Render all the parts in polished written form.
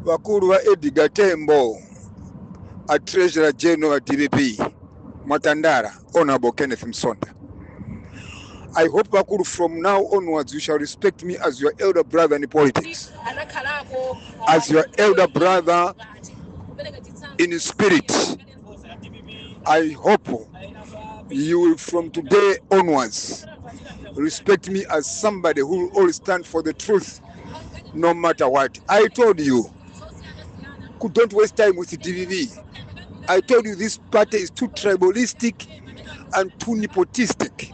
Vakulu va Edgar Tembo, a Treasurer General wa DPP, Mwatandara, Honorable Kenneth Msonda. I hope, vakulu, from now onwards you shall respect me as your elder brother in politics, as your elder brother in spirit. I hope you will, from today onwards, respect me as somebody who will always stand for the truth, no matter what. I told you, don't waste time with the DPP. I told you this party is too tribalistic and too nepotistic.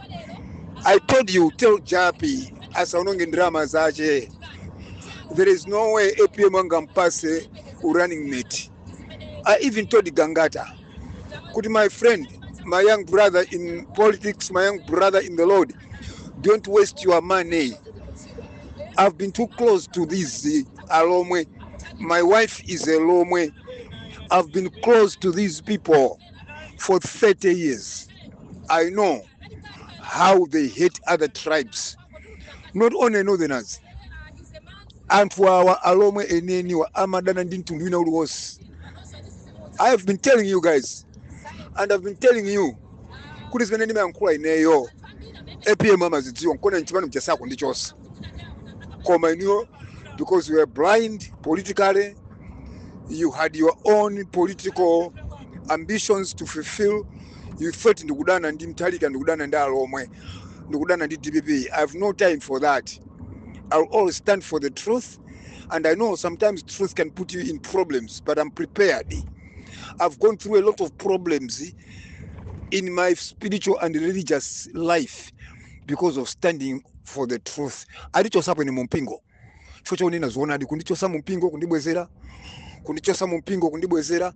I told you, tell Jappie asaononge ndalama zake. There is no way APM angampase running mate. I even told Gangata, kuti my friend, my young brother in politics, my young brother in the Lord, don't waste your money. I've been too close to these Alomwe. My wife is a Lomwe. I've been close to these people for 30 years. I know how they hate other tribes, not only northerners. Anthu awa, Alomwe enieniwa, amadana ndi mtundu wina uliwonse. I have been telling you guys and I've been telling you kuti zimene ndimayankhula ineyo APM amazidziwa, nkona mchipano mchasako ndi chonse. Koma inuyo, because you were blind politically, you had your own political ambitions to fulfill. You thought ndikudana ndi Mutharika, ndikudana ndi Alomwe, ndikudana ndi DPP. I have no time for that. I'll always stand for the truth, and I know sometimes truth can put you in problems, but I'm prepared. I've gone through a lot of problems in my spiritual and religious life because of standing for the truth. Alichosapo ine mumpingo chifukwa chonena zoonadi, kundichosa mumpingo, kundibwezera, kundichosa mumpingo, kundibwezera.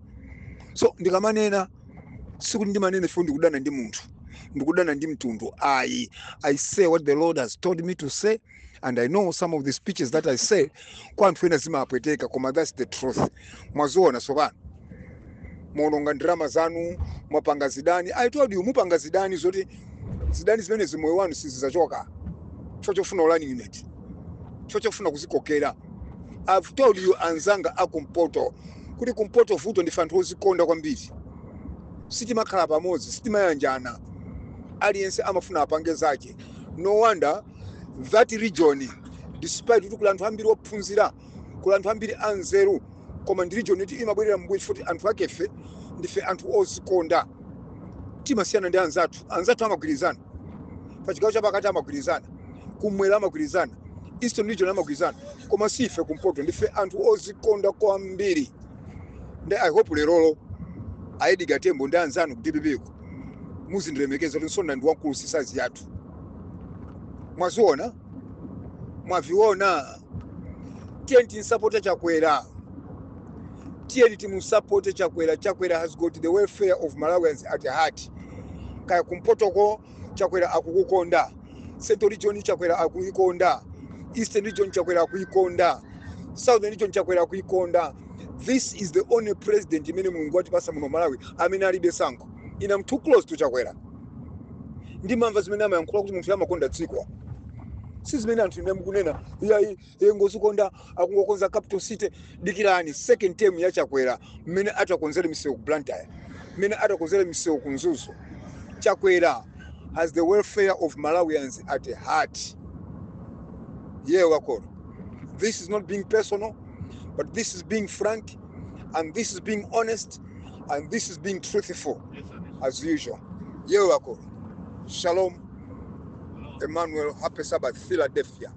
So ndikamanena, sikuti ndimanena chifukwa ndikudana ndi munthu, ndikudana ndi mtundu, ayi. I say what the Lord has told me to say, and I know some of the speeches that I say kwa anthu ena zimapweteka, koma that's the truth. Mwaziona sopano, muononga ndalama zanu, mwapanga zidani. I told you, mupanga zidani zoti zidani zimene moyo wanu sizidzachoka chifukwa chofuna running mate, chifukwa chofuna kuzikokera. I've told you, anzanga akumpoto, kuti kumpoto vuto ndife anthu ozikonda kwambiri. Sitimakhala pamodzi, sitimayanjana, aliyense amafuna apange zake. No wonder that region, despite kuti kuli anthu ambiri ophunzira, kuli anthu ambiri anzeru, koma ndi region iti imabwerera mbuyo chifukwa anthu akefe ndife anthu ozikonda. Timasiyana ndi anzathu. Anzathu amagwirizana, pa chigawo chapakati amagwirizana, kumwera amagwirizana, Eastern Region amagwirizana, koma sife kumpoto, ndife anthu ozikonda kwambiri. Ndi I hope lerolo a Edgar Tembo ndi anzanu ku DPP ko muzindilemekeza kuti Msonda ndi wamkulu, si size yathu. Mwaziona, mwaviona. Tiyeni tinsapote Chakwera, tiyeni timusapote Chakwera. Chakwera has got the welfare of Malawians at heart. Kaya kumpotoko Chakwera akukukonda, Central Region Chakwera akuikonda, Eastern Region Chakwera akuikonda, Southern Region Chakwera akuikonda. This is the only president imene Mulungu watipasa muno Malawi amene alibe sankho. Ine am too close to Chakwera. Ndimamva zimene amayankhula kuti munthu amakonda dziko, si zimene anthu ine mukunena, iyayi, ngozikonda, akungokonza capital city. Dikirani second term ya Chakwera, mmene atakonzere misewu ku Blantyre, mmene atakonzere misewu ku Mzuzu. Chakwera has the welfare of Malawians at heart. Yeah, wakoro, this is not being personal, but this is being frank and this is being honest and this is being truthful as usual. Yeah, wakoro, shalom, Emmanuel, happy Sabbath, Philadelphia.